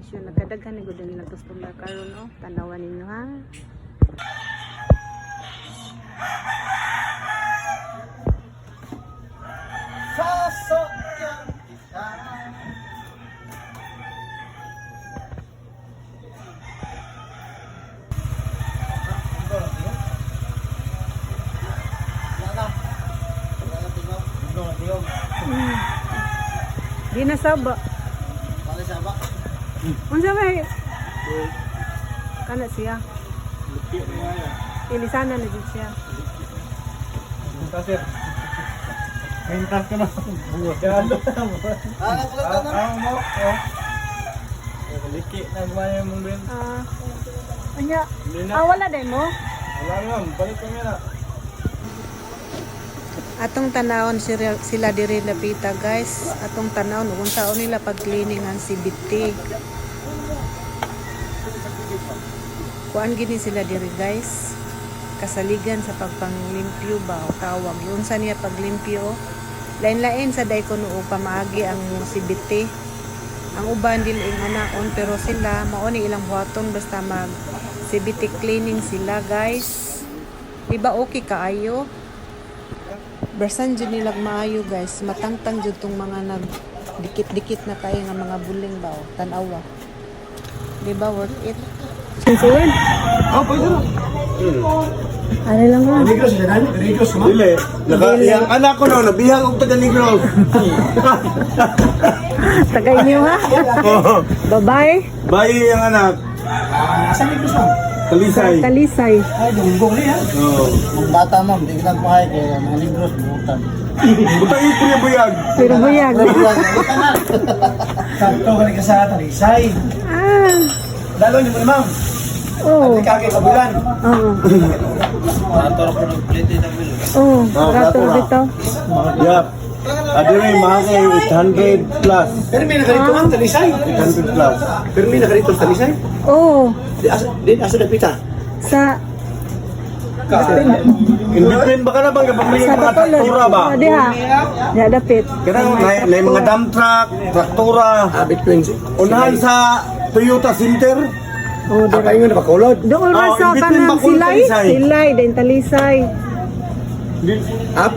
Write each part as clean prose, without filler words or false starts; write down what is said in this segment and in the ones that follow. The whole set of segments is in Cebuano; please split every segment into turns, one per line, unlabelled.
Negosyo nagkadaghan ni gud ang ilang customer karon, oh. Tanawan ninyo ha.
Sasakyan kita.
Di na saba. Unsa may kana siya? Ilisana na jud siya.
Sir. Mintas ka na. Ah, mo. Oh. Liki na gumaya mong bin.
Ah. Anya,
Hindi na.
ah, wala day mo.
Wala na, balik ko nga na.
Atong tanawon sila, sila diri napita, guys. Atong tanawon ug unsaon nila pag cleaning ang CBT. Kuan gini sila diri, guys. Kasaligan sa pagpanglimpyo ba o tawag. Yung sa niya paglimpyo. Lain-lain sa day kuno og pamaagi ang CBT. Ang uban dili ing anaon, pero sila mao ni ilang buhaton basta mag CBT cleaning sila, guys. Di ba okay kaayo? Bersan jud nilag maayo, guys, matangtang jud tong mga nag dikit-dikit na kayo nga mga buling ba o tan-awa. Di ba worth it? Sige.
Oh, pwede na.
Ano lang ha?
Negros ka na? Negros ka?
Dili. Naka, iyang anak ko no, nabihag og taga Negros.
Tagay niyo ha. Babae,
Bayi ang anak.
Asa Negros, ma'am?
Talisay.
Talisay.
Ay, dunggong niya.
Oo.
Mga bata, ma'am, di kita kuhay kaya mga Negros, butan.
Buta ipon niya buyag.
Pero buyag.
Kanto ka ka sa Talisay.
Ah.
Lalo niyo mo na, ma'am.
Oh.
Hindi ka kay kabulan.
Oo. Oh,
Oh,
rato
rato.
dito.
Yap. Adiri mga kay 800 plus.
Pero may nakarito, ma'am, Talisay.
800 plus.
Pero may nakarito sa Talisay.
Oh,
Di asa, di asa dapita.
sa
In between ba ka na bang kapag
sa
mga
Bacolod.
traktura ba?
Oh, diha. Diha dapit.
Kanang may mga dump truck, traktura.
Ah, between.
Unahan sa Toyota Center.
Oh,
Ah,
dira.
kayo nga na Bacolod.
Dool ra
Oh,
sa
in between
kanang
Bacolod,
silay,
Talisay.
silay, din Talisay.
Up.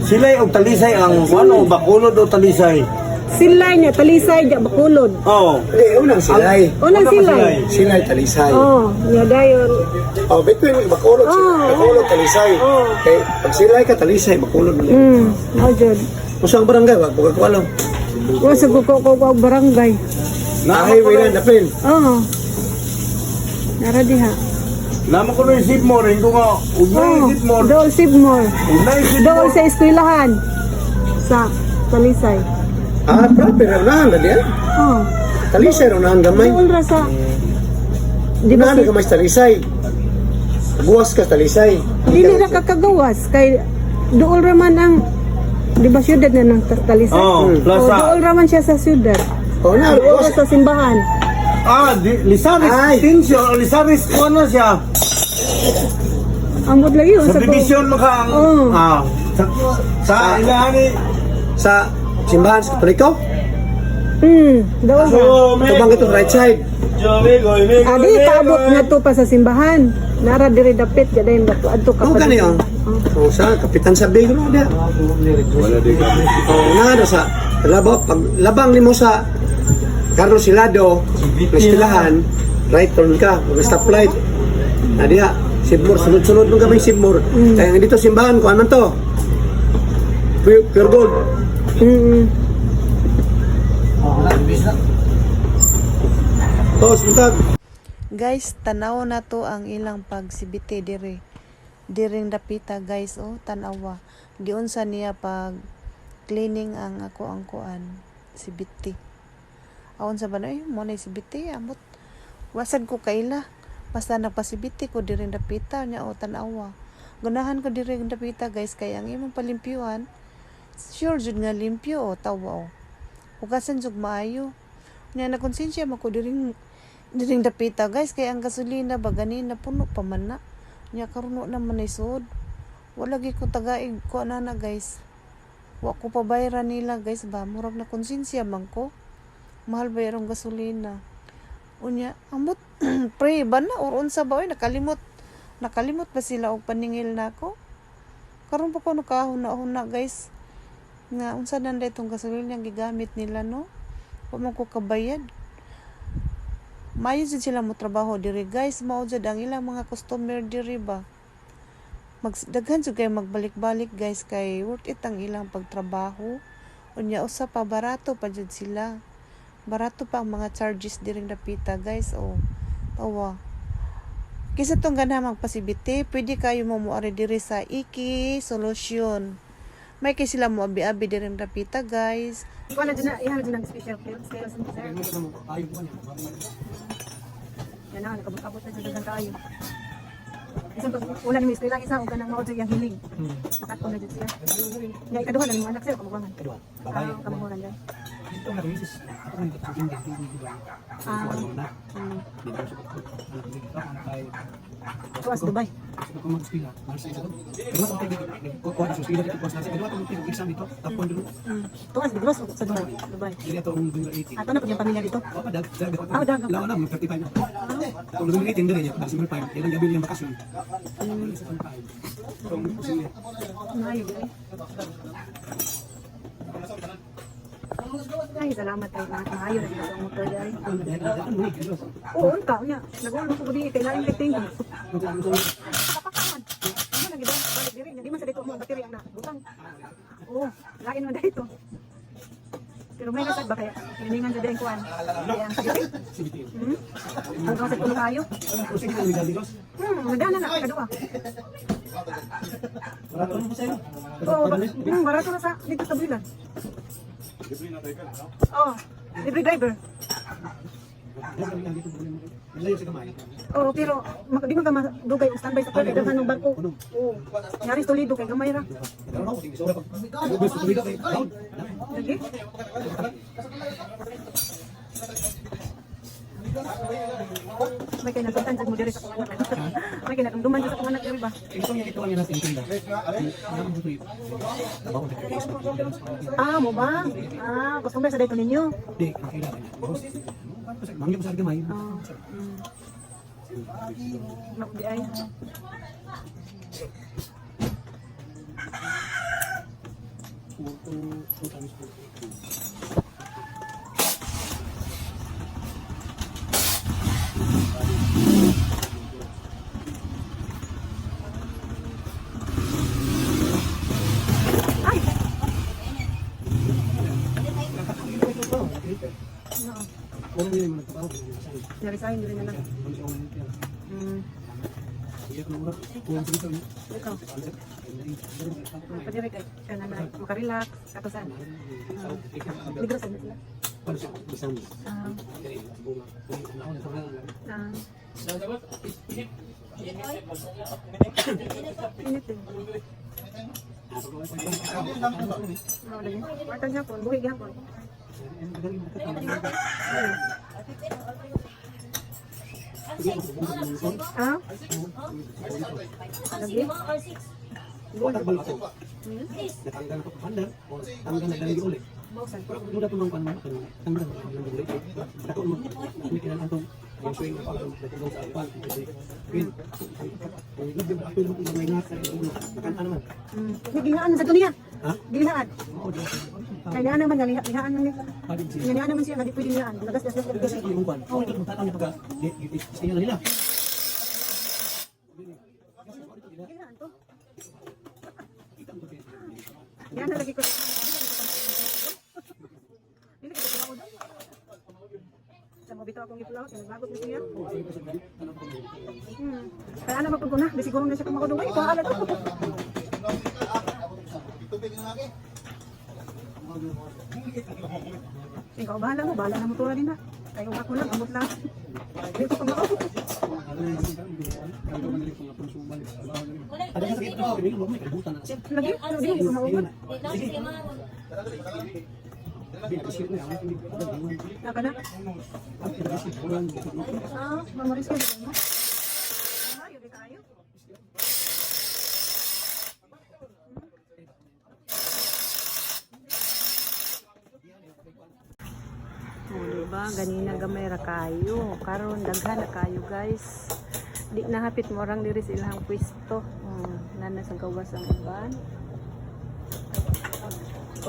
Silay og Talisay ang ano, Bacolod o Talisay.
Silay niya, Talisay, diya Bacolod.
Oh.
Hindi, unang Silay.
Unang
Una pa
silay.
Silay, Talisay.
Oh, niya dayon.
Oh, between Bacolod,
Oh.
Bacolod, Talisay.
Oh.
Kay pag Silay ka, Talisay, Bacolod.
Mao jud.
Usang barangay, wag ko kakwalo.
Wa sa ko ko ko barangay.
Na highway na dapin.
Oh. Nara diha.
Nama ko na yung Sipmore, ko nga, ug na yung
Oh,
Sipmore,
dool Sibmore.
ug na yung
Dool
Sipmore.
sa eskwelahan. Sa Talisay.
Ah, proper unahan na diyan.
Oh,
Talisay ra unahan gamay.
dool ra sa. Di ba
Unahan
si
na gamay sa Talisay. Buwas ka sa Talisay.
Dili ra kakagawas kay dool ra man ang, di ba syudad na ng Talisay?
Oh,
Oh,
plaza.
dool ra man siya sa syudad.
Oh, na
Dool ra
buwas.
sa simbahan.
Ah, di, Lizares
Ay.
Extension, Lizares, kuha na siya.
Amot lagi
Sa
unsa ko.
division maka ang,
Oh.
ah, sa ilahan ni,
Sa simbahan sa Katoliko.
Dool ra.
Tubang ito right side.
Adi kaabot nga to pa sa simbahan. Nara diri dapit gadayon ba adto ka
Oh,
pa.
gani oh. Oh, sa Kapitan sa Big no dia.
Wala di ka.
Oh, na na sa labo pag labang nimo sa Carlos Hilado, Mestilahan, right turn ka, mag stoplight. Na diha, Sibmor, sunod-sunod mo gamay Sibmor. Kaya nga dito simbahan ko man to? Pure gold. Tos, butag.
Guys, tanaw na to ang ilang pagsibiti diri. Diring dapita, guys, oh, tanawa. Giunsa niya pag cleaning ang ako ang kuan sibiti. Aon sa ba na eh, mo na sibiti amot. Wasad ko kaila. Basta nagpasibiti ko diring dapita niya, oh, tanawa. Ganahan ko diring dapita, guys, kay ang imong palimpyuhan sure jud nga limpyo, oh, tawa oh. Hugasan jud maayo. Nya na konsensya man ko diring diring dapita, guys, kay ang gasolina ba ganina puno pa man na. Nya karon wa naman ay sud. Wala gyud ko tagaig ko ana na, guys. Wa ko pabayran nila, guys, ba murag na konsensya man ko. Mahal ba yarong gasolina? Unya, amot pre ba na or unsa ba oy, nakalimot. Nakalimot ba sila og paningil nako? Karon pa ko nakahuna-huna, guys, nga unsa na itong gasolina ang gigamit nila, no? Wa man ko kabayad. Maayo jud sila mo trabaho diri, guys, mao jud ang ilang mga customer diri ba. Daghan jud kay magbalik-balik, guys, kay worth it ang ilang pagtrabaho. Unya usa pa, barato pa jud sila. Barato pa ang mga charges diring dapita, guys, oh. Tawa. Kisa tong ganahan magpa-CBT, pwede kayo mo moari diri sa Iki Solution. May kay sila mo abi-abi diring dapita, guys.
Wala dyan na, iyan na dyan ang special sales sir. Yan na, nakabot-abot na dyan kaayo. Isang pag wala ni Miss Kailang isa og kanang mao yung hiling. Makatpong na dyan siya. Nga ikaduha na nimo anak sir, kamaguangan.
Kadua, babae.
Ah, kamaguangan dyan.
Ito nga misis. Ako nang hindi hindi hindi.
Ah.
Na.
Mm.
Dito sa anak dito anak ay.
Tuwas Dubai.
Ako mag-eskwela, mahal sa isa. Pero ako tayo ko sa eskwela dito ko sa pero ako exam dito, tapon dito.
Tuwas Negros sa Dubai. Dubai.
Dili ato ang 18.
Ato na pag yung pamilya dito.
Oh, dag, dag.
Ah, dag.
Lawa na, mga 35 na. Kung 18 dili niya, December 5, yan ang gabi niyang bakasyon. Sa 5. So, sige.
Maayo eh. Ay, salamat ay maayo na dito ang motor ay. Oo, unta unya. Nag-ulo ko di kay lain kay tingog. Kapakaman. Ano lagi ba? Balik diri, di man sa dito mo ang battery ang na. Butang. Oo, lain man dito. Pero may nasad ba kaya? Hiningan sa dayang kuan. Kaya ang sakit. Hmm? Hanggang sa puno kayo. Nagana na kadua. Oo, barato na sa dito sa Bulan. Oo, libre driver. Oo, pero di man ka madugay og standby sa kwarta daghan ng barko. Oo. Nyari Toledo kay gamay ra. Lagi. May kay nagpuntan sa mo diri sa kong anak. May kay nagumduman sa kong anak diri ba? Ah, mo ba? Ah, customer sa dito ninyo. Ah. Di ay. Ay! No. Na-resign diri na lang. Ikaw. Padiri kay kanang na makarelax ato saan. Negros na sila. Ah. Ah. Init din. Oo, lagi. Wartan hapon, buhi gihapon. Ah? Lagi? Buksan. Gilingaan sa dunia.
Ha?
Gilingaan. Kaya naa naman nga lihaan man ni. Nga naa naman siya nga di pwede lihaan. Lagas gas gas gas. Gilingaan to. Yan na lagi ko. Dili ko tumaod. Sa mo bitaw akong gipulaw, kaya nagbagot na siya. Kaya na mapag na, di siguro na siya kumakod. Ay, paala to. Ikaw, bahala mo, bahala na mo tura din na. Kayo ako lang, amot lang. Hindi ko kumakod. Lagi, lagi, hindi ko maugod. Naka na? Ah, mamaris ka din mo. Ayo, di tayo.
Oh, diba? Ba, ganina gamay ra kayo. Karon daghan na kayo, guys. Di na hapit mo rang diri sa ilang pwesto. Nana sa gawas ang uban.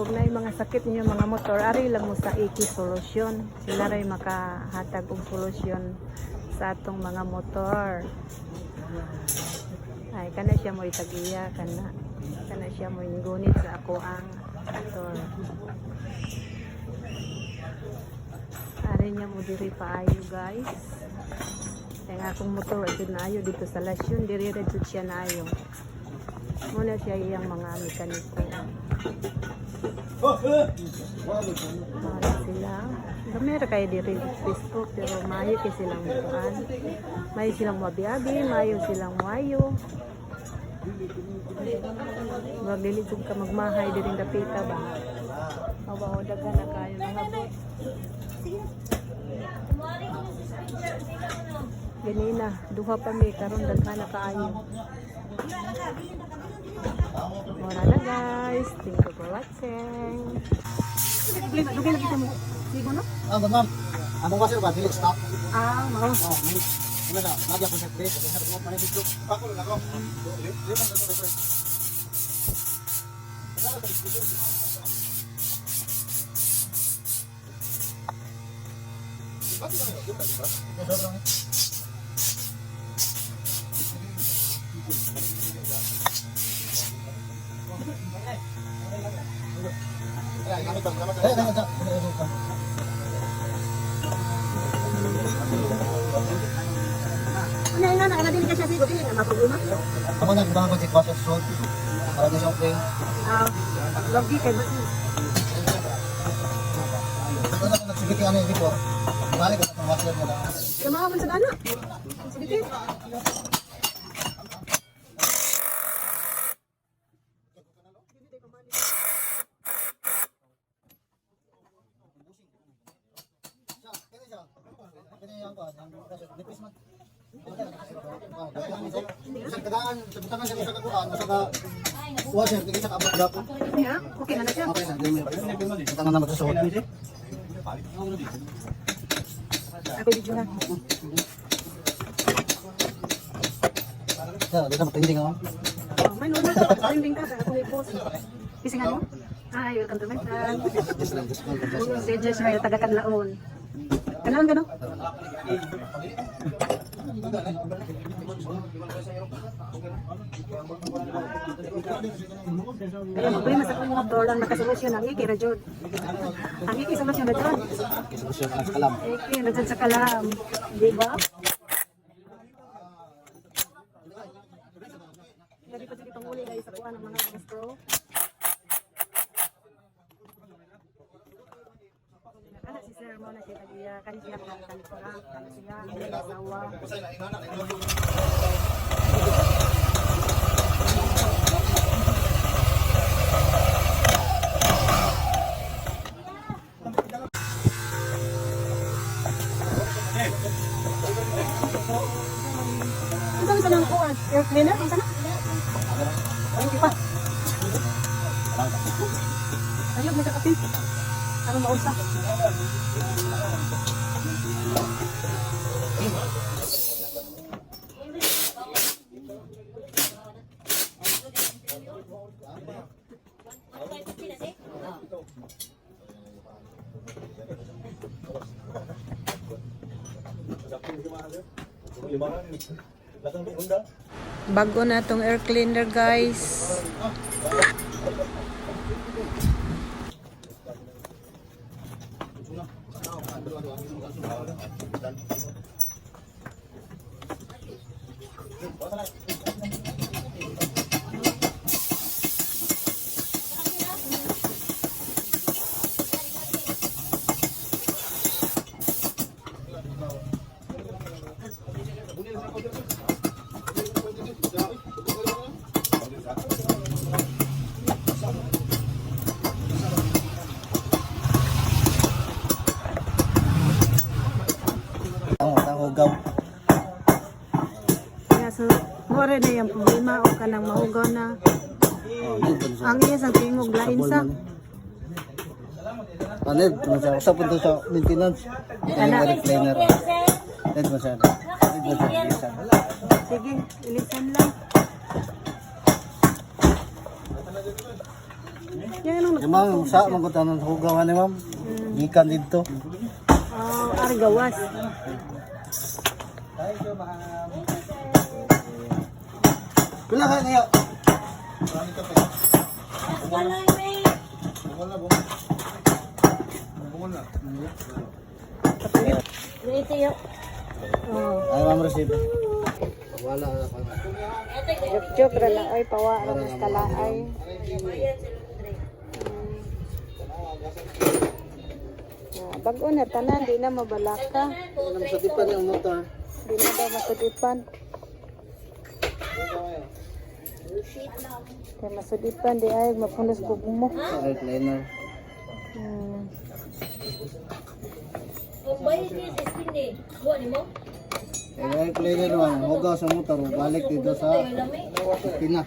Og naay mga sakit ninyo mga motor, ari lang mo sa AK Solution. Sila ray makahatag og solusyon sa atong mga motor. Ay, kana siya mo'y tagiya, kana siya mo'y gunit sa ako ang motor. Ari niya mo diri paayo, guys. Kaya nga akong motor wa jud naayo dito sa Lasyon, diri ra jud siya naayo. Muna siya iyang mga mekaniko. Muna sila. Gamay ra kayo diri Facebook pero maayo kay silang kuan. Maayo silang mabiabi, maayo silang wayo. Wag dili jud ka magmahay diri dapita ba. Awa daghan na kayo mga bot. Ganina, duha pa mi karon daghan na kaayo. Mura na, guys. Thank you for watching.
Dugay lagi mo. Sigo no?
Ah, ma'am. Among kasi ba dili stop.
Ah, mao.
Oh, may ano na, nagya po sa place. Sa ko pa dito. Pako lang ako. Dili man to reverse.
Ano nga na dili ka siya sigo dili na maproblema.
Ako na ibang ko si Kwaso Salt. Para na siyang plane.
Ah, logi kay
Ito na nagsibiti ano yung dito. Balik ko sa washer nila.
Kamaha man sa gana. Sige.
Sa tagaan, sa butangan sa kakuan, sa ka washer, tigil sa kaabot gapon.
Ya, okay na na siya.
Okay na, butangan na sa suot.
Ako video na.
Ya, dito matinding ako.
Oh, may nuno ka. Trending ka sa akong i-post. Kisingan mo? Hi, welcome to my vlog.
Just lang, just lang, just lang.
Si Jess Ray, taga Kanlaon. Kanlaon ka no? Kaya problema sa akong motor lang nakasolusyon ang iki ra jud. Ang iki solusyon na jud.
Solusyon ang kalam.
Iki na jud sa kalam. Di ba? Lagi pa jud panguli guys sa kuan ng mga gastro. Kana si sir mo na siya tag-iya, kani siya kani kani ko lang, kani siya, ang iyang asawa. Unsa man sa nang kuan? Air cleaner unsa na? Ay, di pa. Ayog may kakapin. Aron maunsa.
Bago na tong air cleaner, guys.
Ang hugaw.
Kaya so, more na yung problema o kanang mahugaw na.
Oh, yun,
Ang iya sang tingog lain sa.
Ano, sa usap po sa maintenance. Ano yung recliner. Ito mo siya. Ito mo siya.
Sige, ilisan lang. Yan ang
Yung ma'am, sa mong kutanan hugaw ani ma'am. Gikan dito.
Oh, argawas.
Thank you, ma'am. Pila ka niyo?
Oh,
Ay, ma'am, receive. Wala na pa.
joke ra na oy pawa ra mas kalaay. Ah, bag-o na tanan di na mabalaka.
Ano sa tipan yung motor?
Di na daw masudipan. Kay masudipan di ay mapunos gugmo mo.
Sa recliner. Eh, recliner ma'am, hugaw sa motor, balik dito sa Pina.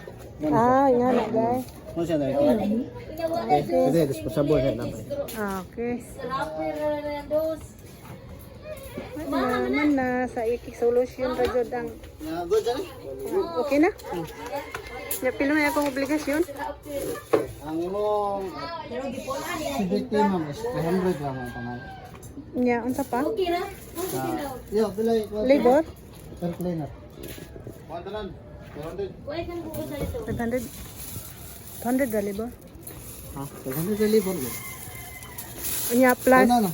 Ah, nga na guys.
Mo siya na recliner. Okay, pwede, disposable siya na.
Ah, okay. Wala naman na sa iki solution ra jud ang
Na, good sir.
Ah, okay na? Napilo na akong obligasyon.
Ang imong CBT ma'am is 300 lang ang pangalan.
Nya, unsa pa?
Yo, pila
Labor?
Recliner.
500. 200 ra labor.
Ha, 300 sa labor.
Nya plus
Ano na?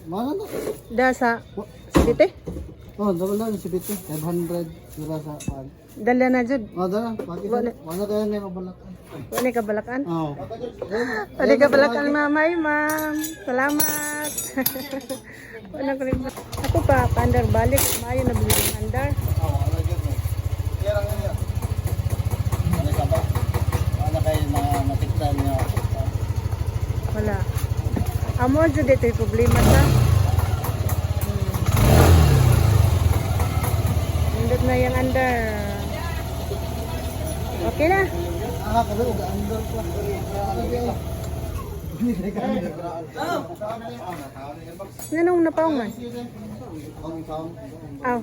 Mana na?
da sa CBT.
Oh, double lang CBT. 500 dira sa pan.
Dala na jud.
Oh, dala. Bakit? Wala kayo na mabalakan.
Wala ka balakan.
Oh.
Wala ka balakan mamay, ma'am. Salamat. Wala ko rin. Ako pa, paandar balik. Maayo na bili ang andar.
Oh, wala gyud mo. Kaya lang niya. Ano ka ba? Wala kayo na matiktan niya.
Wala. Amo jud dito yung problema sa. Nindot na yung andar. Okay na.
Ah, kabe og andar ko.
Nanong napaong man? Aw.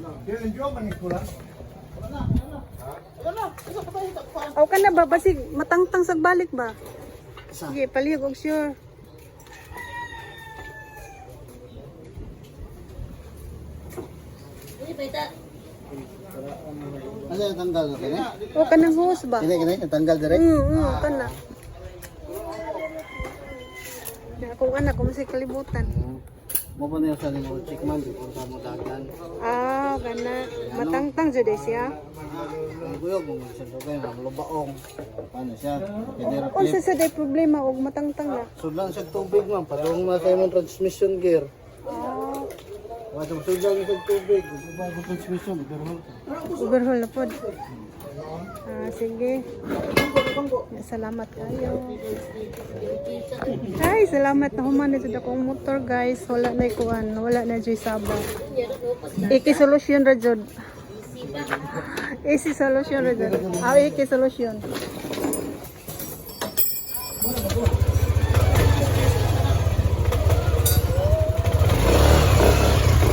Aw ka na ba? Basig matangtang sa balik ba? Sige, palihog og sure.
Ano yung tanggal na kini?
O ka nang hose ba?
Kini kini tanggal direct.
Ka na. Na akong anak, kung sa kalibutan.
Mo pa niya sa nimo check man kung sa mo dagan.
Ah, kana. Matangtang jud eh siya.
Ang kuyog mo sa dugay ang lubaong. Paano siya? Kini ra
Unsa
clip.
sa day problema og matangtang na?
Sudlan siya tubig man padung na sa imong transmission gear.
Ah,
Wa sudlan siya tubig, ubang ko transmission pero
overhaul na pod. Ah, sige. Salamat kayo. Ay, salamat na human na jud akong motor, guys. Wala na ikuan, wala na jud saba. Iki solution ra jud. Easy solution ra jud. Ah, iki solution.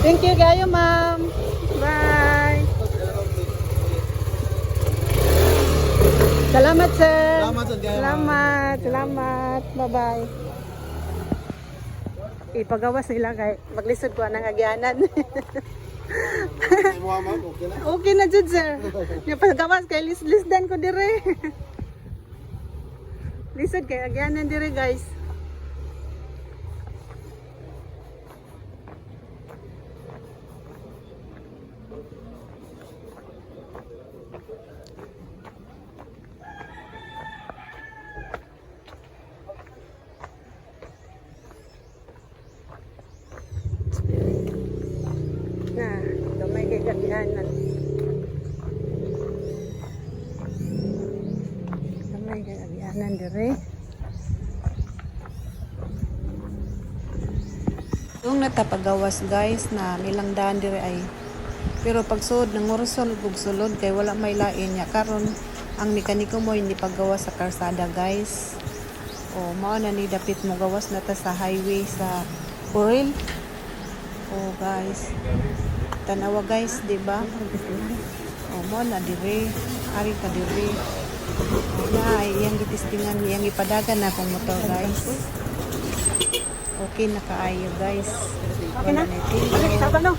Thank you kayo, ma'am. Bye. Salamat, sir.
Salamat, sir.
Salamat. Salamat. Bye-bye. Ipagawas nila kay maglisod ko ang agyanan.
Mo ma'am, okay na.
Okay na jud, sir. Ipagawas kay lisdan ko dire. Lisod kay agyanan dire, guys. Na, gamay kay agyanan. Gamay kay agyanan dire.
Yung natapagawas guys na nilang daan dire ay pero pagsuod ng orsol ug sulod kay wala may lain niya karon ang mekaniko mo hindi paggawa sa karsada guys. O mao na ni dapit mo gawas na ta sa highway sa Uril. Oh guys. Tanawa guys, di ba? O mo na dire, ari ka dire. O na ay iyang gitistingan, iyang ipadagan na akong motor guys. Okay na kaayo guys.
Okay na?
Wala na
Wala,
tingog.
isabang no.